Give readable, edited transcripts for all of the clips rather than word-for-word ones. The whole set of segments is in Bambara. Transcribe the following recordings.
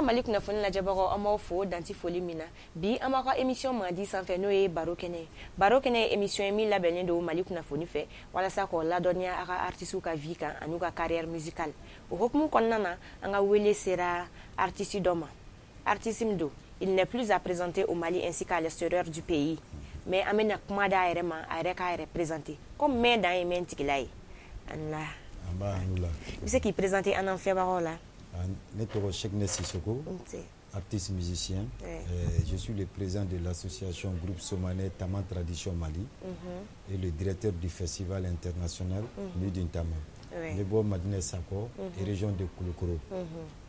Mali kunnafoni lajɛbagaw, an b'aw fo danti foli min na. Bi an b'aw ka émission mandi sanfɛ, n'o ye Baro kɛnɛ ye. Baro kɛnɛ ye émission ye min labɛnnen don Mali kunnafoni fɛ walasa k'aw ladɔnniya aw ka artistes ka vie kan an'u ka carrière musicale. O hukumu kɔnɔna na, an ka wele sera artiste dɔ ma, artiste min don, il n'est plus à présenter au Mali ainsi qu'à l'extérieur du pays, mais an bɛna kuma d'a yɛrɛ ma, a yɛrɛ k'a yɛrɛ présenter comme mɛn dan ye mɛn tigila ye. An la. An b'a la. I bɛ se k'i présenter an n'an filɛbagaw la? Ne tɔgɔ Cheicknè Sissoko, artiste musicien. Je suis le président de l'association Groupe Somanet Tama Tradition Mali et le directeur du festival international Nuit du Tama. Ne bɔ Madinɛ Sakɔ, région de Kulukoro.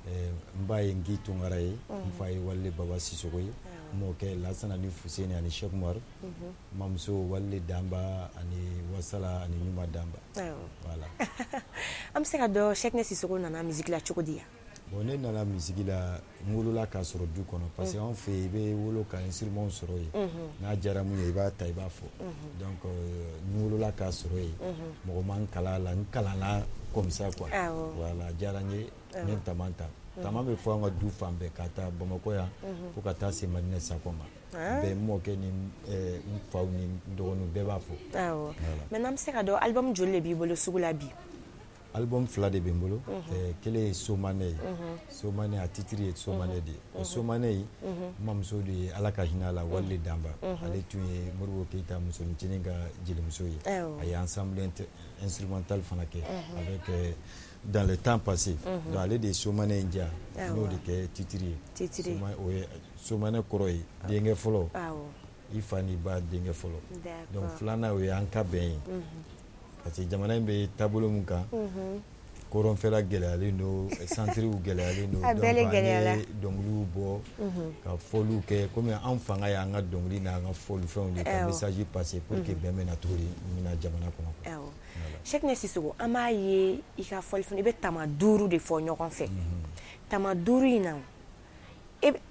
N ba ye Ngi Tunkara ye, n fa ye Walile Baba Sissoko ye, n mɔkɛ Lasana ni Fuseni ani Cheikh Umar, n mamuso Walile Danba ani Wasala ani Ɲuma Danba. Voilà. An bɛ se ka dɔn Cheicknè Sissoko nana musique la cogo di yan? Bon, ne nana musique la, n wolola k'a sɔrɔ du kɔnɔ, parce que anw fɛ yen, i bɛ wolo ka instrument sɔrɔ yen, n'a diyara mun ye, i b'a ta, i b'a fɔ. Donc n wolola k'a sɔrɔ yen, mɔgɔ ma n kalan a la, n kalanna comme ça quoi. Voilà, a diyara n ye, n ye tama ta. Tama bɛ fɔ an ka du fan bɛɛ, ka taa Bamakɔ yan fo ka taa se Madinɛ Sakɔ ma. Bɛɛ, n mɔkɛ ni n faw ni n dɔgɔninw bɛɛ b'a fɔ. Maintenant, an bɛ se ka dɔn album joli de b'i bolo sugu la bi? Album fila de bɛ n bolo. Kelen ye Somanɛ ye. Somanɛ, a titre ye Somanɛ de ye. O Somanɛ in, n mamuso de ye, Ala ka hinɛ a la, Walile Danba. Ale tun ye Modibo Keyita musoninncinin ka jelimuso ye. A ye ensemble instrumental fana kɛ avec dans le temps passé. Donc ale de ye Somanɛ in diya, n y'o de kɛ titre ye. O ye Somanɛ kɔrɔ ye denkɛ fɔlɔ, i fa n'i ba denkɛ fɔlɔ. Donc filanan, o ye an ka bɛn ye, parce que jamana in bɛ taabolo min kan, kɔrɔnfɛla gɛlɛyalen don, centrew gɛlɛyalen don. A bɛɛ de donc an gɛlɛyara. ye dɔnkiliw bɔ ka fɔliw kɛ, komi an fanga y'an ka dɔnkili n'an ka fɔlifɛnw de ka message passer pour que bɛn bɛ na cogo di min na jamana kɔnɔ. Cheicknè Sissoko, an b'a ye i ka fɔlifɛn, i bɛ tama duuru de fɔ ɲɔgɔn fɛ. Tama duuru in na,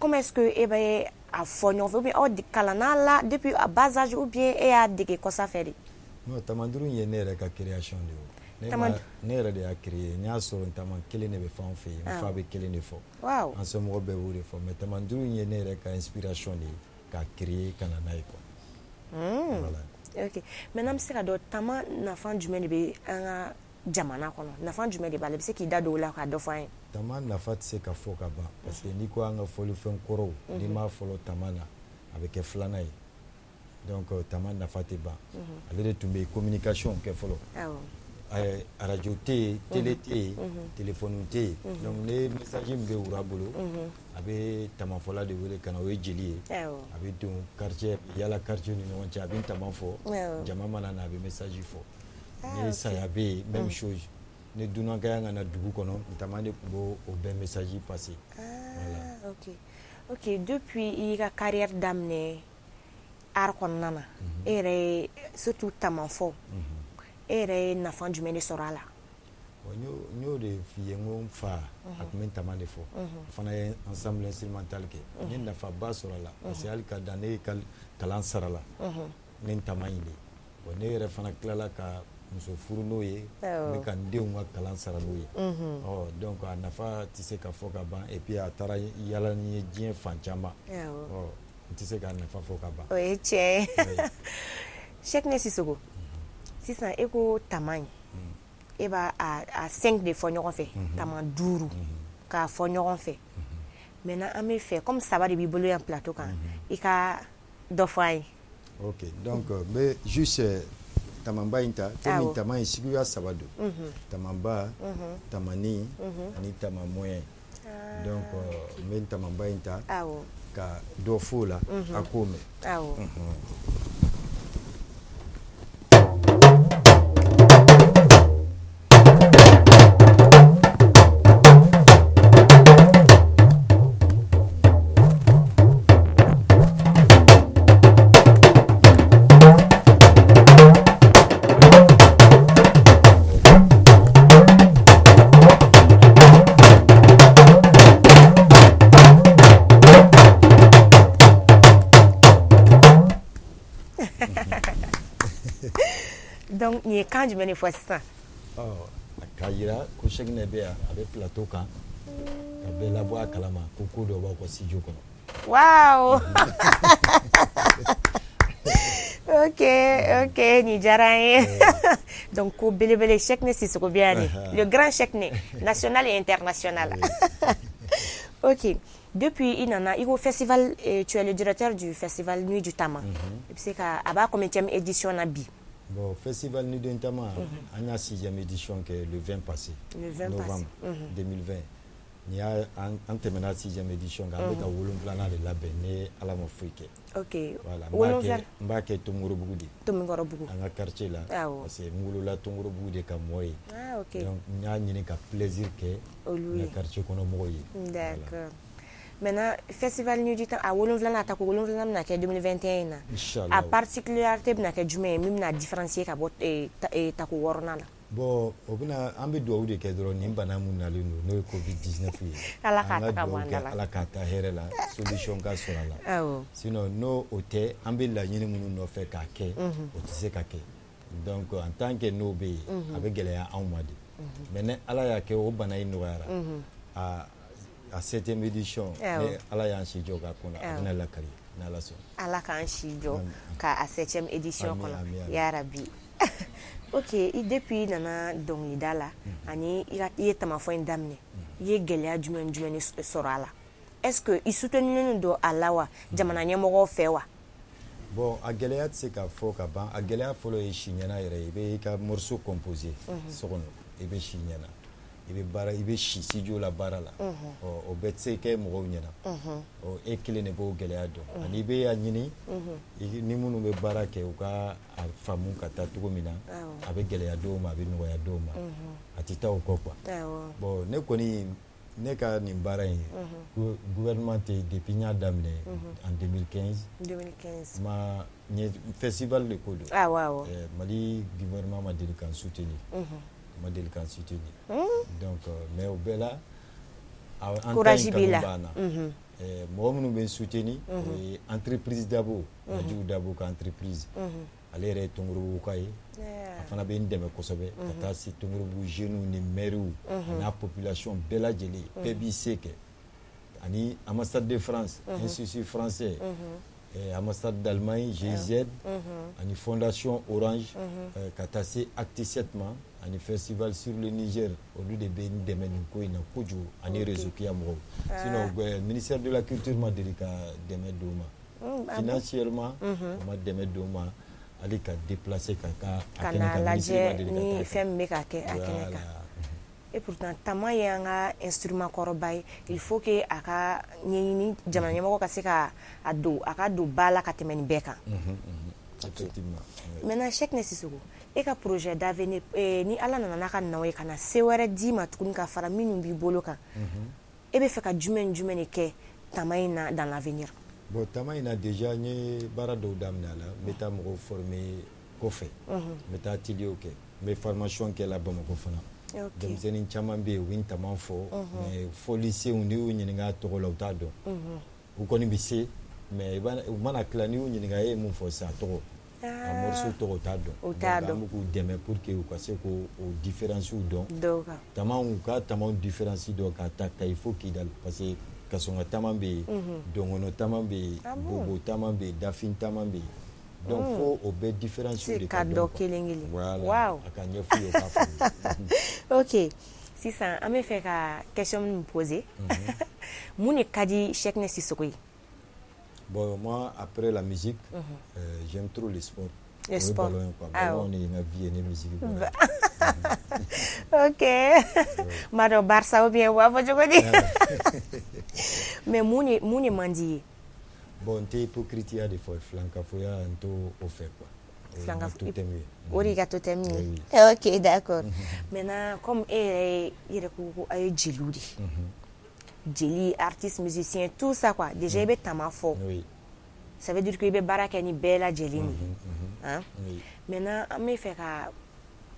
comment est-ce que e bɛ a fɔ ɲɔgɔn fɛ, ou bien aw kalanna la depuis à bas âge, ou bien e y'a dege kɔsa fɛ de? Non, tama duuru in ye ne yɛrɛ ka création de ye. Ne yɛrɛ de y'a créé. N y'a sɔrɔ tama kelen de bɛ fɔ anw fɛ yen, n fa bɛ kelen de fɔ, an somɔgɔw bɛɛ b'o de fɔ, mais tama duuru in ye ne yɛrɛ ka inspiration de ye k'a créer ka na n'a ye quoi. Voilà. Ok, maintenant an bɛ se ka dɔn tama nafa jumɛn de bɛ an ka jamana kɔnɔ, nafa jumɛn de b'a la? I bɛ se k'i da don o la k'a dɔ fɔ an ye? Tama nafa tɛ se ka fɔ ka ban, parce que n'i ko an ka fɔlifɛn kɔrɔw, n'i m'a fɔlɔ tama na, a bɛ kɛ filanan ye. Donc tama nafa tɛ ban. Ale de tun bɛ communication kɛ fɔlɔ. Radio tɛ yen, télé tɛ yen, téléphone tɛ yen. Donc ne message min bɛ wura bolo, a bɛ tamafɔla de wele ka na, o ye jeli ye. A bɛ don quartier, yala quartier ni ɲɔgɔn cɛ, a bɛ tama fɔ, jama mana na, a bɛ message fɔ. Ni saya bɛ yen, même chose. Ni dunan ka kan ka na dugu kɔnɔ, tama de tun b'o o bɛɛ message passer. Voilà. Ok, depuis i y'i ka carrière daminɛ art kɔnɔna na, e yɛrɛ ye, surtout tamafɔ, e yɛrɛ ye nafa jumɛn de sɔrɔ a la? Bon, n y'o de f'i ye, n ko n fa, a tun bɛ tama de fɔ, o fana ye ensemble instrumental kɛ. N ye nafaba sɔrɔ a la, parce que hali ka dan ne ka kalan sara la ne tama in de. Bon, ne yɛrɛ fana tilala ka muso furu n'o ye, n bɛ ka n denw ka kalan sara n'o ye. Ɔ donc a nafa tɛ se ka fɔ ka ban. Et puis a taara yala ni ye diɲɛ fan caman. Ɔ n tɛ se k'a nafa fɔ ka ban. O ye tiɲɛ ye. Cheicknè Sissoko, sisan e ko tama in, e b'a a cinq de fɔ ɲɔgɔn fɛ, tama duuru k'a fɔ ɲɔgɔn fɛ. Maintenant an bɛ fɛ, comme saba de b'i bolo yan plateau kan, i ka dɔ fɔ an ye. Ok, donc n bɛ juste tamaba in ta, komi tama in suguya saba don: tamaba, tamani ani tama moyen. Donc n bɛ tamaba in ta ka dɔ f'o la, a k'o mɛn. Donc nin ye kan jumɛn de fɔ sisan? Ɔ k'a yira ko Cheicknè bɛ yan, a bɛ plateau kan, Ka bɛɛ labɔ a kalama ko ko dɔ b'aw ka studio kɔnɔ. Waouh. Ok, nin diyara an ye. Donc ko belebele, Cheickne Sissoko bɛ yan de, le grand Cheickne, national et international. Ok, depuis i nana, i ko festival, tu es le directeur du festival Nuit du Tama. I bɛ se ka, a b'a combien édition na bi? Bon, festival Nuit du Tama, an y'a sixième édition kɛ le 20 passé. Le 20 novembre passé. 2020. Nin y'a an tɛmɛna sixième édition kan, an bɛ ka wolonfilanan de labɛn ni Ala ma foyi kɛ. Voilà, n b'a Wolonfila. kɛ, n b'a kɛ Tominkɔrɔbugu de. Tominkɔrɔbugu. An ka quartier la. Parce que n wolola Tominkɔrɔbugu de ka mɔ yen. Ah, ok. Donc n y'a ɲini ka plaisir kɛ olu n ye ka quartier kɔnɔ mɔgɔw ye. D'accord. Maintenant, festival Nuit du Tama, a wolonfilanan, a tako wolonfilanan bɛna kɛ 2021 in na. Inchallah. A particularité bɛna kɛ jumɛn ye min bɛna différencier ka bɔ tako wɔɔrɔnan la? Bon, o bɛna, an bɛ dugawu de kɛ dɔrɔn, nin bana mun nalen don, n'o ye Covid 19 ye. Ala k'a An ka ta ka bɔ dugawu an da kɛ la. Ala k'a ta hɛrɛ la, solution ka sɔrɔ a la. Sinon n'o o tɛ, an bɛ laɲini minnu nɔfɛ k'a kɛ, o tɛ se ka kɛ. Donc en tant que n'o bɛ yen, a bɛ gɛlɛya anw ma de. Mais ni Ala y'a kɛ o bana in nɔgɔyara, a septième édition, ni Ala y'an si jɔ k'a kunna, a bɛna lakari n'Ala sɔnna. Ala k'an si jɔ Amin. ka a septième édition Amin, kɔnɔ. amin, amin. Ya Rabi. Ok, i depuis i nana dɔnkilida la ani i ye tamafɔ in daminɛ, i ye gɛlɛya jumɛn jumɛn de sɔrɔ a la? Est-ce que i soutenir don a la wa, jamana ɲɛmɔgɔw fɛ wa? Bon, a gɛlɛya tɛ se ka fɔ ka ban. A gɛlɛya fɔlɔ ye si ɲɛna yɛrɛ ye. I bɛ i ka morceau composer so kɔnɔ, i bɛ si ɲɛna, i bɛ baara, i bɛ si studio la baara la. Ɔ, o bɛɛ tɛ se kɛ mɔgɔw ɲɛna. Ɔ, e kelen de b'o gɛlɛya dɔn. Ani i bɛ a ɲini ni minnu bɛ baara kɛ, u ka a faamu ka taa cogo min na. A bɛ gɛlɛya dɔw ma, a bɛ nɔgɔya dɔw ma, a tɛ taa o kɔ quoi. Bon, ne kɔni, ne ka nin baara in, gouvernement tɛ, depuis n y'a daminɛ en 2015, 2015. Ma n ye festival de ko don. Awɔ awɔ. Mali gouvernement ma deli k'an soutenir, ma deli k'an soutenir. Donc mais o bɛɛ la, an ta Courage in b'i kanu la. b'an na. Mɔgɔ minnu bɛ n soutenir, o ye entreprise Dabo, Najibu Dabo ka entreprise. Ale yɛrɛ ye Tominkɔrɔbuguka ye. A fana bɛ n dɛmɛ kosɛbɛ, ka taa se Tominkɔrɔbugu jeunes ni maires n'a population bɛɛ lajɛlen, bɛɛ b'i se kɛ. Ani ambassade de France, Institut français, ambassade d'Allemagne, GIZ, ani fondation Orange, ka taa se Acte 7 ma, ani festival sur le Niger, olu de bɛ n dɛmɛ nin ko in na kojugu, ani réseau Kiya mɔgɔw. Sinon ministère de la culture ma deli ka dɛmɛ don u ma. Ah bon? Financièrement, o ma dɛmɛ don u ma, hali ka déplacer ka taa a Ka kɛnɛ n'a kan, ministre ma lajɛ deli ka ni taa kɛ. fɛn min bɛ ka kɛ a kɛnɛ kan. Voilà. Et pourtant tama ye an ka instrument kɔrɔba ye. Il faut que a ka ɲɛɲini, jamana ɲɛmɔgɔ ka se ka a don, a ka don ba la ka tɛmɛ nin bɛɛ kan. Effectivement. Ouais. Maintenant, Cheickne Sissoko, e ka projet d'avenir, ni Ala nana n'a ka naw ye ka na se wɛrɛ d'i ma tuguni ka fara minnu b'i bolo kan, e bɛ fɛ ka jumɛn jumɛn de kɛ tama in na dans l'avenir? Bon, tama in na, déjà n ye baara dɔw daminɛ a la. N bɛ taa mɔgɔw former kɔfɛ, n bɛ taa atelier kɛ, n bɛ formation kɛ la Bamakɔ fana. Denmisɛnnin caman bɛ yen, u bɛ n tama fɔ, mais fɔlisenw, n'i y'u ɲininka a tɔgɔ la, u t'a dɔn. U kɔni bɛ se, mais u mana tila, n'i y'u ɲininka e ye mun fɔ sisan, a tɔgɔ, a morceau tɔgɔ, u t'a dɔn. U t'a Donc an dɔn. bɛ k'u dɛmɛ pour que u ka se k'o o différence dɔn. Dɔw kan. Tamaw, u ka tamaw différence dɔn, k'a ta Kayi fo Kidali, parce que Kasɔnga taman bɛ yen, Dɔngɔnɔ taman bɛ yen, Ah bon? Bobo taman bɛ yen, Dafin taman bɛ yen. Donc fo o bɛɛ différence Se de ka ka dɔn dɔn quoi. kelen kelen. Voilà. Wow. A ka ɲɛf'u ye, u k'a faamu. Ok, sisan an bɛ fɛ ka question min poser: mun de ka di Cheickne Sissoko ye? Bon, moi, après la musique, j'aime trop le sport. Le O ye sport. ballon ye quoi. Ah, Ballon de ye n ka vie ye, ni musique bɔra. Ok, n b'a dɔn Barça ou bien u b'a fɔ cogo di, mais mun de man di i ye? Bon, n tɛ hypocrite ya de fɔ, filankafoya, n t'o o fɛ quoi. O ye n ka totem ye. O de y'i ka totem ye? Oui. Ok, d'accord. Maintenant, comme e yɛrɛ ye, i yɛrɛ ko ko aw ye jeliw de ye, jeli, artiste musicien, tout ça quoi, déjà i bɛ tama fɔ, ça veut dire que i bɛ baara kɛ ni bɛɛ lajɛlen de ye, hein? Oui. Maintenant, an bɛ fɛ ka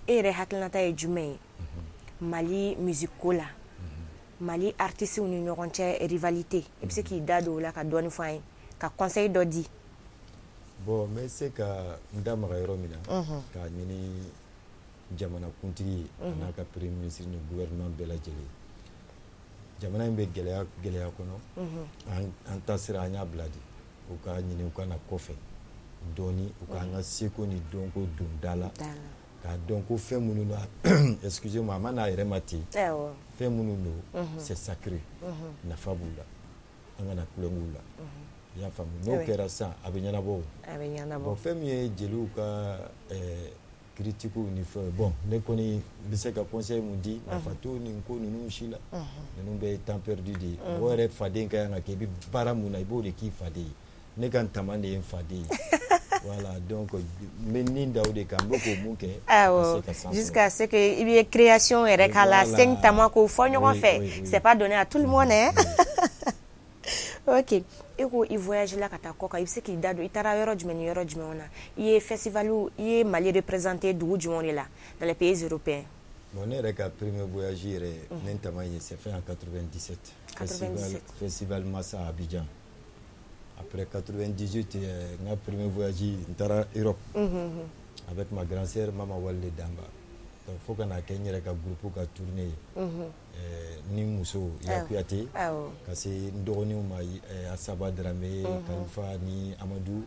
e yɛrɛ hakilinata ye jumɛn ye Mali musique ko la, Mali artistes ni ɲɔgɔn cɛ rivalité? I bɛ se k'i da don o la ka dɔɔni fɔ an ye, ka conseil dɔ di? Bon, n bɛ se ka n da maga yɔrɔ min na, k'a ɲini jamanakuntigi ye, a n'a ka premier ministre ni gouvernement bɛɛ lajɛlen. Jamana in bɛ gɛlɛya gɛlɛya kɔnɔ, an ta sira an y'a bila de. U ka ɲini u ka na kɔfɛ dɔɔni, u k'an ka seko ni dɔnko don da la, k'a dɔn ko fɛn minnu don, excusez moi, a ma n'a yɛrɛ ma ten, fɛn minnu don, c'est sacré, nafa b'u la, an kana tulonk'u la. I y'a faamu? N'o kɛra sisan, a bɛ ɲɛnabɔ o. A bɛ ɲɛnabɔ. Bon, fɛn min ye jeliw ka critiques ni fɛn, bon, ne kɔni bɛ se ka conseil mun di, nafa t'o nin ko ninnu si la. Ninnu bɛɛ ye temps perdu de ye. Mɔgɔ yɛrɛ faden ka kan ka kɛ, i bɛ baara mun na, i b'o de k'i faden ye. Ne ka tama de ye n faden ye. Voilà, donc n bɛ nin da o de kan, n bɛ k'o mun kɛ. Awɔ, jusqu'à ce que i bɛ création yɛrɛ k'a la, cinq tama k'o fɔ ɲɔgɔn fɛ, c'est pas donné à tout le monde, hein. Ok, e ko i voyage la ka taa kɔ kan, i bɛ se k'i da don i taara yɔrɔ jumɛn ni yɔrɔ jumɛnw na? I ye festival, i ye Mali représenter dugu jumɛnw de la dans les pays européens? Bon, ne yɛrɛ ka premier voyage yɛrɛ, ne tama ye, c'est fait en 97. 97. Festival Massa à Abidjan. Après 98, n ka premier voyage, n taara Europe avec ma grande sœur Mama Walde Damba. Donc fo ka na kɛ n yɛrɛ ka groupe ka tournée ye ni muso Ya Kuyate, ka se n dɔgɔninw ma, Asaba Dramé, Kalifa ni Amadou.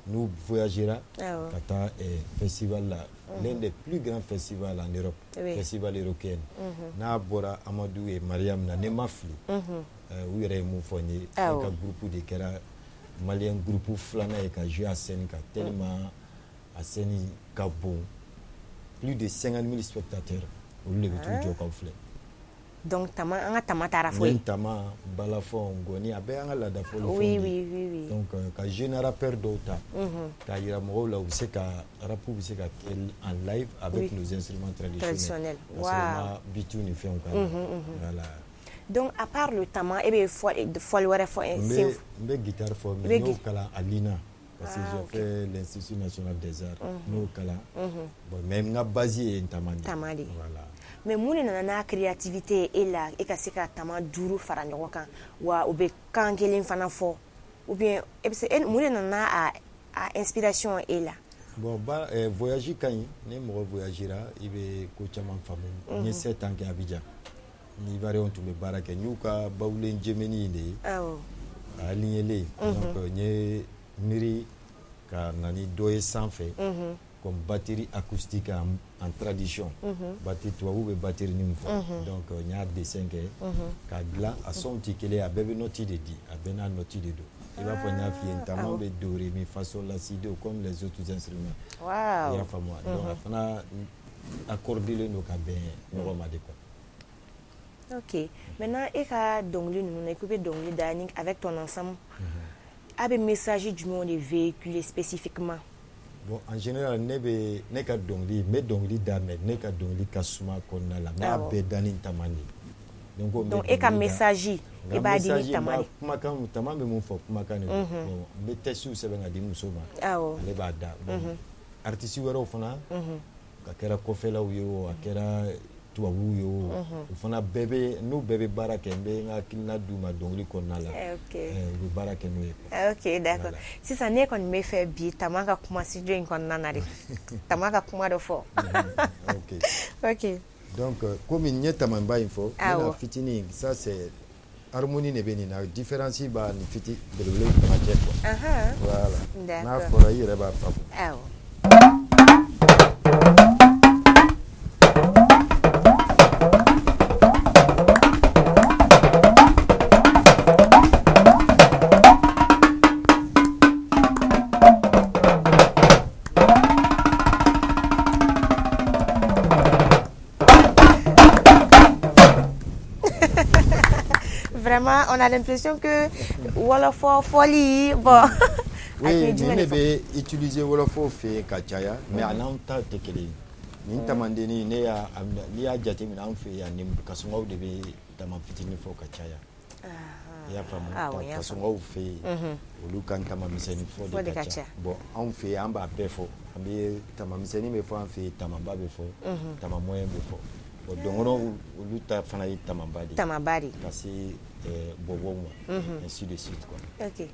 N'u voyagera ka taa festival la, l'un des plus grands festivals en Europe, festival européen. N'a bɔra Amadou et Mariam na, ne ma fili, u yɛrɛ ye mun fɔ n ye, ne ka groupe de kɛra malien groupe filanan ye ka jouer a scène kan, tellement a scène ka bon, plus de 50 000 spectateurs, olu de bɛ t'u jɔ k'aw filɛ. Donc tama, an ka tama taara fo yen. Tama, balafɔn, ngɔni, a bɛɛ y'an ka laada fɔlifɛnw. Oui. Donc ka jeune rappeur dɔw ta k'a yira mɔgɔw la, u bɛ se ka rap bɛ se ka kɛ en live avec nos instruments traditionnels. Traditionnels. Ka sɔrɔ ma beat ni fɛnw k'a la. Voilà. Donc à part le tama, e bɛ fɔli wɛrɛ fɔ? N bɛ guitare fɔ, mais n y'o kalan à l'INA, parce que j'ai fait l'Institut national des arts, n y'o kalan. Bon, mais n ka base ye tama de. Tama de. Voilà. Mais mun de nana n'a créativité ye e la, e ka se ka tama duuru fara ɲɔgɔn kan, wa u bɛ kan kelen fana fɔ? Ou bien e bɛ se, mun de nana a inspiration e la? Bon, ba voyage ka ɲi. Ni mɔgɔ voyagera, i bɛ ko caman faamu. N ye 7 ans kɛ Abidjan, ni Ivoirien tun bɛ baara kɛ, n y'u ka bawulen jɛmɛni in de ye, a aligné. Donc n ye miiri ka na ni dɔ ye sanfɛ comme batterie acoustique en tradition. Batterie, tubabu bɛ batterie ni min fɔ. Donc n y'a dessin kɛ k'a dilan, a sɔnw tɛ kelen ye, a bɛɛ bɛ note de di, a bɛɛ n'a note de don. I b'a fɔ n y'a f'i ye, tama bɛ do, ré, mi, fa, sol, la, si, do, comme les autres instruments. I y'a faamu wa? Donc a fana accordélen don ka bɛn ɲɔgɔn ma de quoi. Ok, maintenant e ka dɔnkili ninnu na, i ko i bɛ dɔnkili da ni avec ton ensemble, a bɛ message jumɛnw de véhiculer spécifiquement? Bon, en général, ne bɛ ne ka dɔnkili, n bɛ dɔnkili da, mais ne ka dɔnkili ka suma kɔnɔna la, n b'a bɛɛ da ni tama de ye. Donc e ka message, i b'a di ni tama de? Kumakan, tama bɛ mun fɔ, kumakan de don. Bon, n bɛ texte sɛbɛn ka di muso ma, ale b'a da. Bon, artiste wɛrɛw fana, a kɛra kɔfɛlaw ye o, a kɛra tubabuw ye o, o fana bɛɛ bɛ, n'u bɛɛ bɛ baara kɛ, n bɛ n ka hakilina d'u ma dɔnkili kɔnɔna la, u bɛ baara kɛ n'o ye. Ok, d'accord. Sisan ne kɔni bɛ fɛ bi tama ka kuma studio in kɔnɔna na de, tama ka kuma dɔ fɔ. Ok. Ok. Donc komi n ye tamaba in fɔ, n bɛna fitinin, ça c'est harmonie de bɛ nin na, différence b'a ni fiti belebele ni ɲɔgɔn cɛ quoi. Voilà, n'a fɔra, i yɛrɛ b'a faamu. Vraiment, on a l'impression que wɔlɔfɔ fɔli, bon. Oui, nin de bɛ utiliser wɔlɔfɔ fɛ yen ka caya, mais a n'anw ta tɛ kelen ye. Nin tamadennin, ne y'a, n'i y'a jateminɛ, anw fɛ yan, nin kasɔngaw de bɛ tama fitinin fɔ ka caya. I y'a faamu? Kasɔngaw fɛ yen, olu ka tama misɛnnin fɔ de ka ca. Bon, anw fɛ yen, an b'a bɛɛ fɔ. An bɛ tama misɛnnin bɛ fɔ an fɛ yen, tamaba bɛ fɔ, tama moyen bɛ fɔ. Bon, dɔnkɔnɔw, olu ta fana ye tamaba de ye. Tamaba de. Ka se bɔbɔw ma, ainsi de suite quoi. Ok,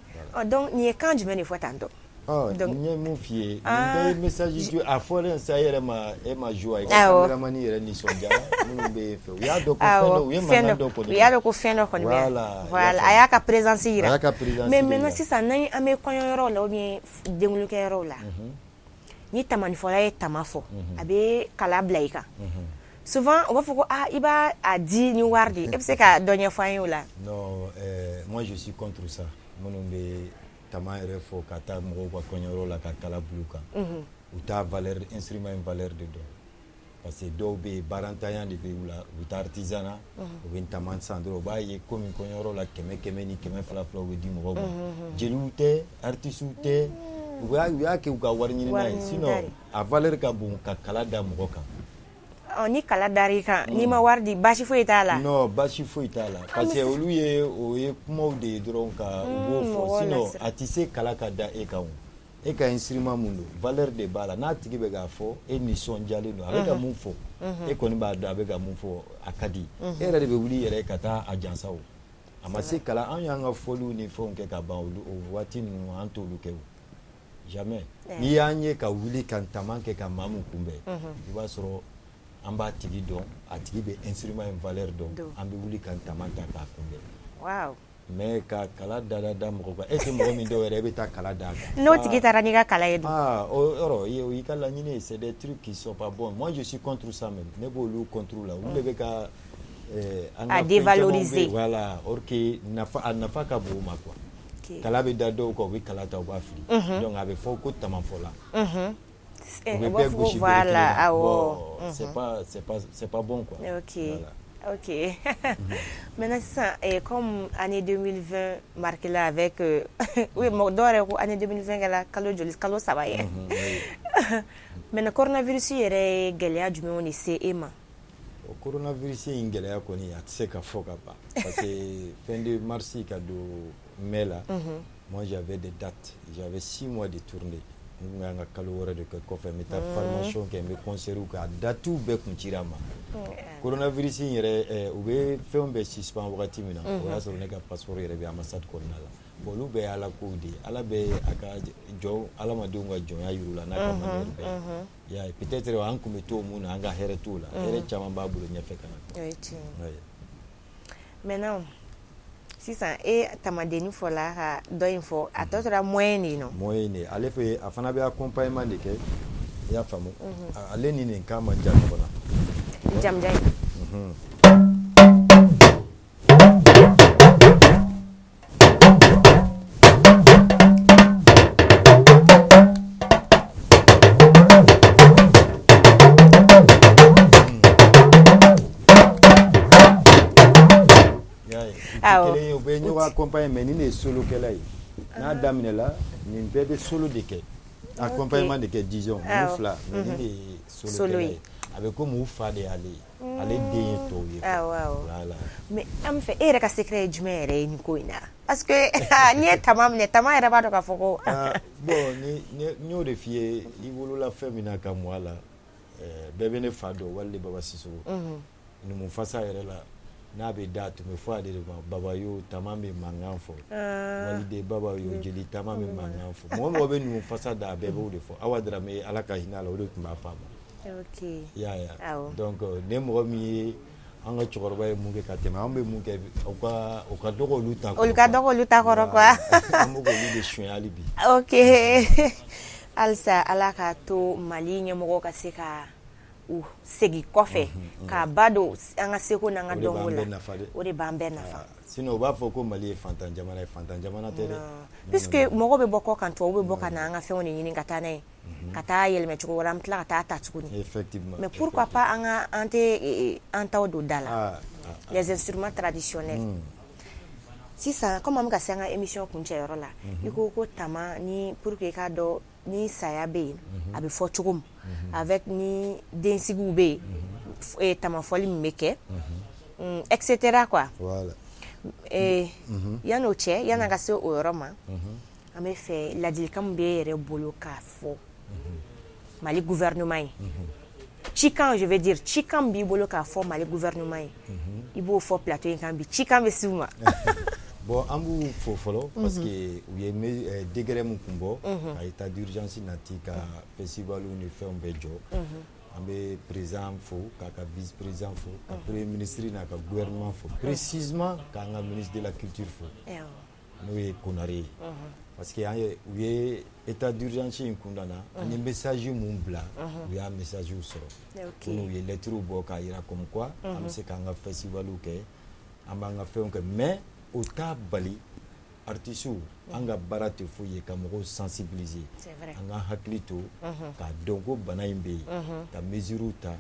donc nin ye kan jumɛn de fɔ tantɔ? Ɔ, n ye mun f'i ye, nin bɛɛ ye message ju a fɔlen sa, e yɛrɛ ma, e ma joie, i ka cameraman yɛrɛ nisɔndiyara. Minnu bɛ yen fɛ, u y'a dɔn ko fɛn dɔ, u ye mankan dɔ kɔni U y'a dɔn ko fɛn dɔ kɔni bɛ yan. Voilà. Voilà, a y'a ka présence yira. A y'a ka présence Mais de maintenant, yira. sisan, n'an an bɛ kɔɲɔyɔrɔw la ou bien denkulikɛyɔrɔw la, ni tamanifɔla ye tama fɔ, a bɛ kala bila i kan. Souvent u b'a fɔ ko ah, i b'a a di ni wari de ye. E bɛ se ka dɔ ɲɛfɔ an ye o la? Non, moi je suis contre ça. Minnu bɛ tama yɛrɛ fɔ ka taa mɔgɔw ka kɔɲɔyɔrɔ la ka kala bila u kan, u t'a valeur, instrument in valeur de dɔn, parce que dɔw bɛ yen, baarantanya de bɛ u la, u bɛ taa artisanat, u bɛ tama san dɔrɔn, u b'a ye komi kɔɲɔyɔrɔ la, 100 100 ni 200 200 u bɛ di mɔgɔw ma. Jeliw tɛ, artistes tɛ, u y'a kɛ u ka wari ɲini ye. Sinon a valeur ka bon ka kala da mɔgɔ kan. Ɔ, ni kala dar'i kan, n'i ma wari di, baasi foyi t'a la? Non, baasi foyi t'a la, parce que olu ye, o ye kumaw de ye dɔrɔn ka u b'o fɔ. Sinon a tɛ se kala ka da e kan. O e ka instrument mun don, valeur de b'a la. N'a tigi bɛ k'a fɔ, e nisɔndiyalen don, a bɛ ka mun fɔ, e kɔni b'a dɔn a bɛ ka mun fɔ, a ka di e yɛrɛ de bɛ wuli i yɛrɛ ka taa a jansa. O a ma se kala. An y'an ka fɔliw ni fɛnw kɛ ka ban, olu o waati ninnu, an t'olu kɛ o, jamais. N'i y'an ye ka wuli ka taman kɛ ka maa mun kunbɛn, i b'a sɔrɔ an b'a tigi dɔn, a tigi bɛ instrument in valeur dɔn, an bɛ wuli ka taman ta k'a kunbɛn. Mais ka kala da da da mɔgɔ kan, e tɛ mɔgɔ min dɔw yɛrɛ, e bɛ taa kala d'a kan. N'o tigi taara n'i ka kala ye dun? Ah, o yɔrɔ o y'i ka laɲini ye. C'est des trucs qui sont pas bons. Moi je suis contre ça même. Ne b'olu contre la, olu de bɛ ka an A ka fɛn camanw bɛ. dévaloriser. Voilà, or que nafa, a nafa ka bon u ma quoi. Kala bɛ da dɔw kan, u bɛ kala ta, u b'a fili, donc a bɛ fɔ ko tamanfɔla. U bɛ U b'a bɛɛ fɔ ko gosi bere kelen voilà na. Awɔ. Bon, c'est pas bon quoi. Voilà. Ok. Maintenant, sisan, comme année 2020 marquée là avec oui, mɔgɔ dɔw yɛrɛ ko année 2020 kɛra kalo joli, kalo 3 ye. Maintenant, coronavirus yɛrɛ ye gɛlɛya jumɛnw de se e ma? O coronavirus in gɛlɛya kɔni, a tɛ se ka fɔ ka ban, parce que fin de mars ka don mai la, moi j'avais des dates, j'avais 6 mois de tournée. N kun kan ka kalo 6 de kɛ kɔfɛ, n bɛ taa formation kɛ, n bɛ concert kɛ, a dates bɛɛ kun cira n ma. Coronavirus in yɛrɛ, u bɛ fɛnw bɛɛ suspend wagati min na, o y'a sɔrɔ ne ka passeport yɛrɛ bɛ ambassade kɔnɔna la. Bon, olu bɛɛ ye Ala kow de ye. Ala bɛ a ka jɔn adamadenw ka jɔnya yir'u la n'a ka manière bɛɛ ye. I y'a ye, peut-être an kun bɛ to mun na, an ka hɛrɛ t'o la, hɛrɛ caman b'a bolo ɲɛfɛ ka na. O ye tiɲɛ ye. Oui. Maintenant, sisan, e tamadenni fɔla ka dɔ in fɔ, a tɔ tora moyen de ye nɔ. Moyen de, ale fɛ, a fana bɛ accompagnement de kɛ, i y'a faamu. Ale ni nin kan man jan ɲɔgɔn na. Jamujan in. I y'a ye, u tɛ kelen ye, u bɛ ɲɔgɔn accompagner, mais nin de ye solokɛla ye. N'a daminɛla, nin bɛɛ bɛ solo de kɛ, accompagnement de kɛ, disons ninnu fila, mais nin de ye solokɛla ye. A bɛ komi u fa de y'ale ye, ale den ye tɔw ye. Awɔ awɔ. Voilà. Mais an bɛ fɛ e yɛrɛ ka secret ye jumɛn yɛrɛ ye nin ko in na? Parce que n'i ye tama minɛ, tama yɛrɛ b'a dɔn k'a fɔ ko Ah, bon, ni n y'o de f'i ye, i wolola fɛn min na ka mɔ a la, bɛɛ bɛ ne fa dɔn, Walide Baba Sisoko. Numufasa yɛrɛ la, n'a bɛ da, a tun bɛ fɔ ale de ma Baba yo, tama bɛ mankan fɔ. Walide Baba yo, jeli tama bɛ mankan fɔ. Mɔgɔ mɔgɔ bɛ numufasa da, a bɛɛ b'o de fɔ. Awa Darame, Ala ka hinɛ a la, o de tun b'a fɔ a ma. I y'a ye wa? Donc ne mɔgɔ min ye an ka cɛkɔrɔba ye mun kɛ ka tɛmɛ, an bɛ mun kɛ, o ka dɔgɔ olu ta kɔrɔ. Olu ka dɔgɔ olu ta kɔrɔ quoi. An bɛ k'olu de suɲɛ hali bi. Ok, halisa Ala k'a to Mali ɲɛmɔgɔw ka se ka u segin kɔfɛ k'a ba don an ka seko n'an ka O de b'an dɔnko la. bɛɛ nafa dɛ. O de b'an bɛɛ nafa. Sinon u b'a fɔ ko Mali ye fantan jamana ye, fantan jamana tɛ dɛ. Puisque mɔgɔw bɛ bɔ kɔ kan, tubabuw bɛ bɔ ka na an ka fɛnw de ɲini ka taa n'a ye, ka taa yɛlɛmɛ cogo wɛrɛ, an bɛ tila ka taa ta tuguni. Mais pourquoi pas an ka an tɛ an taw don da la, les instruments traditionnels. Sisan, comme an bɛ ka se an ka émission kuncɛyɔrɔ la, i ko ko tama ni, pour que i k'a dɔn ni saya bɛ yen, a bɛ fɔ cogo min, avec ni densigiw bɛ yen, tamafɔli min bɛ kɛ, et cetera quoi. Voilà. Yan'o cɛ, yan'an ka se o yɔrɔ ma, an bɛ fɛ ladilikan min bɛ e yɛrɛ bolo k'a fɔ Mali gouvernement ye, cikan, je veux dire cikan min b'i bolo k'a fɔ Mali gouvernement ye, i b'o fɔ plateau in kan bi, cikan bɛ s'u ma. Bon, an b'u fo fɔlɔ parce que u ye décret mun kun bɔ ka état d'urgence nati ka festival ni fɛnw bɛɛ jɔ. An bɛ président fo, k'a ka vice président fo, ka premier ministre n'a ka gouvernement fo, précisément k'an ka ministre de la culture fo, n'o ye Konare ye, parce que an ye u ye état d'urgence in kundana, an ye message mun bila, u y'a message sɔrɔ. Komi u ye lettre bɔ k'a jira comme quoi an bɛ se k'an ka festival kɛ, an b'an ka fɛnw kɛ, mais o t'a bali artistes, an ka baara tɛ foyi ye ka mɔgɔw sensibiliser, an ka hakili to k'a dɔn ko bana in bɛ yen, ka mesures ta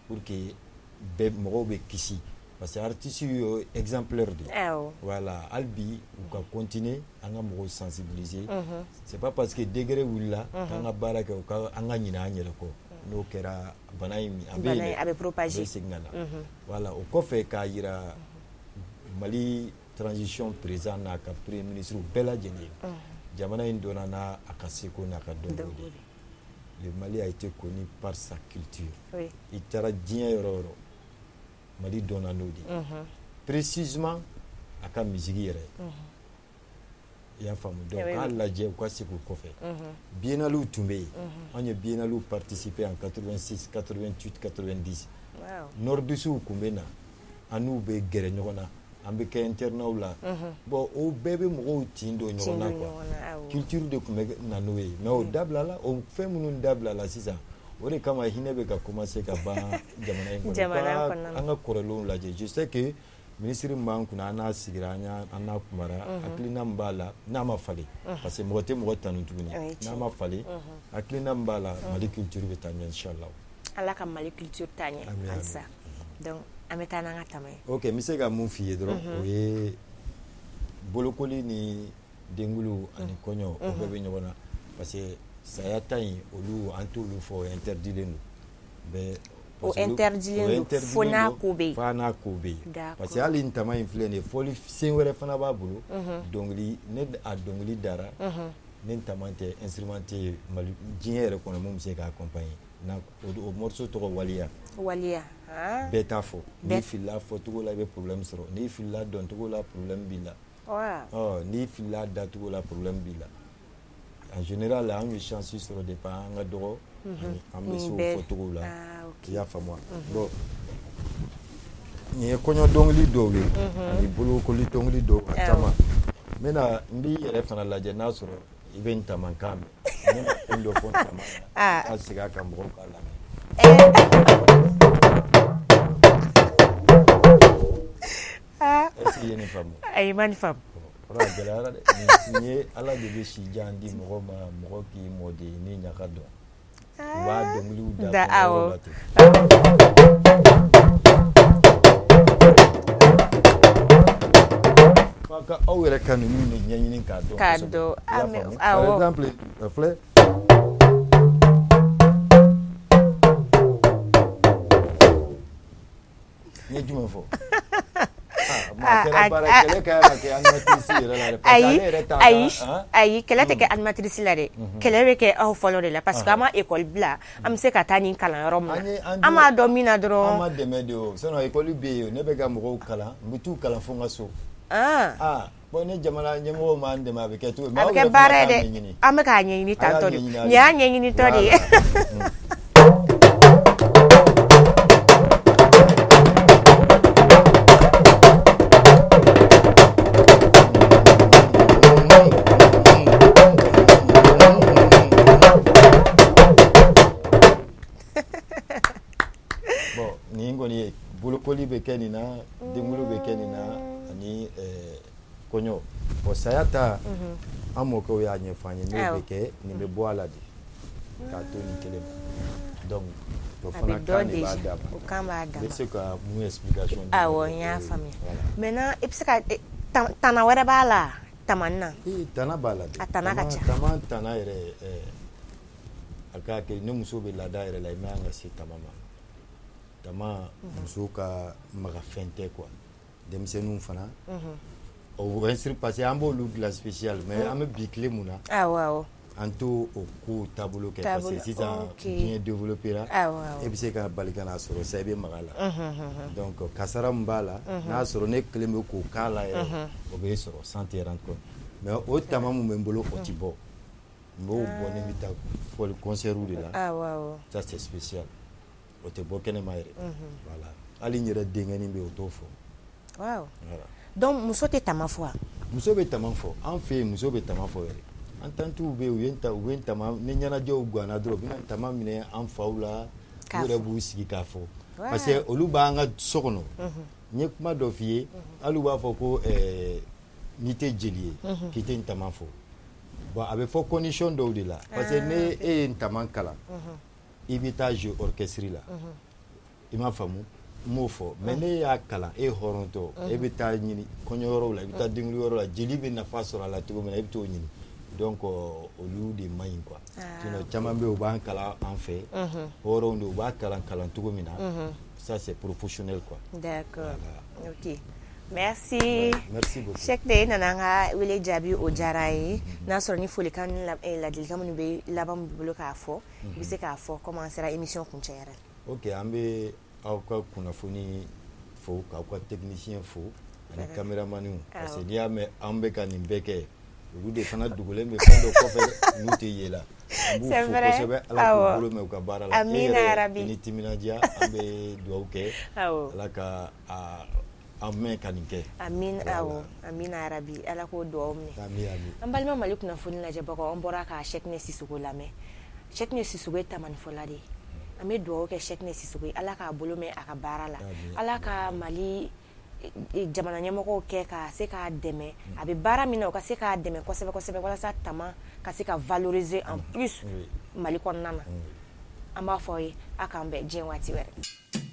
pour que bɛɛ mɔgɔw bɛ kisi, parce que artistes ye exemplaire de ye. Voilà, hali bi u ka continuer an ka mɔgɔw sensibiliser. C'est pas parce que degré wulila k'an ka baara kɛ, u ka an ka ɲinɛ an yɛrɛ kɔ. N'o kɛra, bana in a bɛ yen dɛ, a bɛ propager, a bɛ segin ka na. Voilà, o kɔfɛ k'a jira Mali transition président n'a ka premier ministre bɛɛ lajɛlen, jamana in donna n'a a ka seko n'a ka dɔnko de ye. Le Mali a été connu par sa culture. I taara diɲɛ yɔrɔ o yɔrɔ, Mali dɔnna n'o de ye, précisément a ka musique yɛrɛ, i y'a faamu. Donc k'a lajɛ u ka segin u kɔfɛ. Biennalew tun bɛ yen, anw ye biennalew participer en 86, 88, 90. Nordistes tun bɛ na, an n'u bɛ gɛrɛ ɲɔgɔn na, an bɛ kɛ internat la. Bon, o bɛɛ bɛ mɔgɔw tin don ɲɔgɔn na quoi. Culture de tun bɛ na n'o ye, mais o dabilala. O fɛn minnu dabilala sisan, o de kama hinɛ bɛ ka commencer ka ban jamana in kɔnɔ. An ka kɔrɔlenw lajɛ. Je sais que ministre min b'an kunna, an n'a sigira, an n'a kumara, hakilina min b'a la, n'a ma falen, parce que mɔgɔ tɛ mɔgɔ tanu tuguni, n'a ma falen, hakilina min b'a la, Mali culture bɛ taa ɲɛ, inchallah. Ala ka Mali culture taa ɲɛ halisa. Donc an bɛ taa n'an ka tama ye. Ok, n bɛ se ka mun f'i ye dɔrɔn, o ye bolokoli ni denkunliw ani kɔɲɔ, o bɛɛ bɛ ɲɔgɔn na, parce que saya ta in, olu an t'olu fɔ, o interdilen don bɛɛ. O interdilen don fo n'a ko bɛ yen. Fo n'a ko bɛ yen, parce que hali tama in filɛ nin ye, fɔli sen wɛrɛ fana b'a bolo. Dɔnkili ne, a dɔnkili dara ni tama tɛ, instrument tɛ Mali diɲɛ yɛrɛ kɔnɔ mun bɛ se k'a accompagner. Na o morceau tɔgɔ Waliya. Waliya. Bɛɛ t'a fɔ. N'i filila fɔcogo la, i bɛ problème sɔrɔ. N'i filila dɔncogo la, problème b'i la. Ɔ n'i filila dacogo la, problème b'i la. En général, an ye chance sɔrɔ depuis an ka dɔgɔ, an bɛ se o fɔcogo la, i y'a faamu wa? Bon, nin ye kɔɲɔ dɔnkili dɔw ye ani bolokoli dɔnkili dɔw, a caman. N bɛna n b'i yɛrɛ fana lajɛ, n'a sɔrɔ i bɛ n tamankan mɛn. N bɛna fɛn dɔ fɔ n tama na, ka segin a kan mɔgɔw k'a lamɛn. Est ce que i ye nin faamu? Ayi, ma nin faamu. Kɔrɔ a gɛlɛyara dɛ. Nin ye Ala de bɛ si jan di mɔgɔ ma, mɔgɔ k'i mɔden ni ɲaga dɔn. U b'a dɔnkiliw da kɔnɔyɔrɔ la ten. F'a ka aw yɛrɛ ka ninnu de ɲɛɲini k'a dɔn. K'a dɔn. I y'a faamu? Par exemple, filɛ. N ye jumɛn fɔ? Kɛlɛ ka kan ka kɛ animatrice yɛrɛ la dɛ. Ayi ayi ayi, kɛlɛ tɛ kɛ animatrice la dɛ. Kɛlɛ bɛ kɛ aw fɔlɔ de la, parce que an ma école bila, an bɛ se ka taa nin kalan yɔrɔ min na, an b'a dɔn min na dɔrɔn. An ma dɛmɛ de o, sinon école bɛ yen, ne bɛ ka mɔgɔw kalan, n bɛ t'u kalan fo n ka so. Bon, ni jamana ɲɛmɔgɔw m'an dɛmɛ, a bɛ kɛ cogo di? A bɛ kɛ baara ye dɛ, an bɛ k'a ɲɛɲini tantɔ de, nin y'a ɲɛɲinitɔ de ye. Bon, nin kɔni ye bolokoli bɛ kɛ nin na, denkunli bɛ kɛ nin na, ani kɔɲɔ. Bon, saya ta, an mɔkɛw y'a ɲɛfɔ an ye, n'o bɛ kɛ, nin bɛ bɔ a la de k'a to nin kelen ma. Donc o fana kan de b'a d'a ma. O kan b'a d'a ma. N bɛ se ka mun explication di? Awɔ, n y'a faamuya. Maintenant, i bɛ se ka tana wɛrɛ b'a la tamani na? Ee, tana b'a la dɛ. A tana ka ca. Tama tana yɛrɛ, a k'a kɛ ni muso bɛ laada yɛrɛ la, i man kan ka se tama ma. Tama, muso ka magafɛn tɛ quoi. Denmisɛnninw fana, o parce que an b'olu dilan spécial, mais an bɛ bi tile mun na. Awɔ awɔ. An t'o o ko taabolo kɛ parce que sisan diɲɛ développé ra, e bɛ se ka bali ka n'a sɔrɔ sisan i bɛ maga a la. Donc kasara min b'a la, n'a sɔrɔ ne kelen bɛ k'o k'a la yɛrɛ, o b'e sɔrɔ sans te rendre compte. Mais o tama min bɛ n bolo, o tɛ bɔ. N b'o bɔ ne bɛ taa fɔli concert de la. Ça, c'est spécial, o tɛ bɔ kɛnɛma yɛrɛ. Voilà, hali n yɛrɛ denkɛnin bɛ yen, o t'o fɔ. Voilà. Donc muso tɛ tama fɔ wa? Muso bɛ tama fɔ. An fɛ yen, muso bɛ tama fɔ yɛrɛ. An tantiw bɛ yen, u ye n ta, u bɛ n tama ni ɲɛnajɛw ganna dɔrɔn, u bɛna tama minɛ an faw la, u yɛrɛ b'u sigi k'a fɔ, parce que olu b'an ka so kɔnɔ. N ye kuma dɔ f'i ye, hali u b'a fɔ ko n'i tɛ jeli ye, k'i tɛ n tama fɔ. Bon, a bɛ fɔ condition dɔw de la, parce que ne e ye n tama kalan, i bɛ taa jouer orchestre la, i m'a faamu? N m'o fɔ, mais ne y'a kalan, e ye hɔrɔntɔ, e bɛ taa ɲini kɔɲɔyɔrɔw la, i bɛ taa denkundi la, jeli bɛ nafa sɔrɔ a la cogo min na, e bɛ t'o ɲini. Donc olu de man ɲi quoi. Sinon caman bɛ yen, u b'an kalan an fɛ, hɔrɔnw de, u b'a kalan kalan cogo min na, ça, c'est professionnel quoi. D'accord. Voilà. Ok, merci. Ouais, merci beaucoup. Cheick de nana an ka wele jaabi, o diyara an ye. N'a sɔrɔ ni folikan ni ladilikan minnu bɛ laban min b'i bolo k'a fɔ, i bɛ se k'a fɔ comme an sera émission kuncɛ yɛrɛ la. Ok, an bɛ aw ka kunnafoni fo, k'aw ka technicien fo ani caméramanw, parce que n'i y'a mɛn an bɛ ka nin bɛɛ kɛ, olu de fana dogolen bɛ fɛn dɔ kɔfɛ dɛ, n'u tɛ ye la. An b'u fo kosɛbɛ, Ala k'u bolo mɛn u ka baara la. Amina yarabi. I ni timinandiya, an bɛ dugawu kɛ, Ala ka an mɛn ka nin kɛ. Amin, awɔ, amina yarabi, Ala k'o dugawu minɛ. Ami ami. An balima Mali kunnafoni lajɛbagaw, an bɔra ka Cheick Sissoko lamɛn. Cheick Sissoko ye tamanifɔla de ye. An bɛ dugawu kɛ Cheick Sissoko ye, Ala k'a bolo mɛn a ka baara la, Ala ka Mali jamana ɲɛmɔgɔw kɛ ka se k'a dɛmɛ a bɛ baara min na, o ka se k'a dɛmɛ kosɛbɛ kosɛbɛ, walasa tama ka se ka valoriser en plus Mali kɔnɔna na. An b'a fɔ aw ye, a k'an bɛn diɲɛ waati wɛrɛ.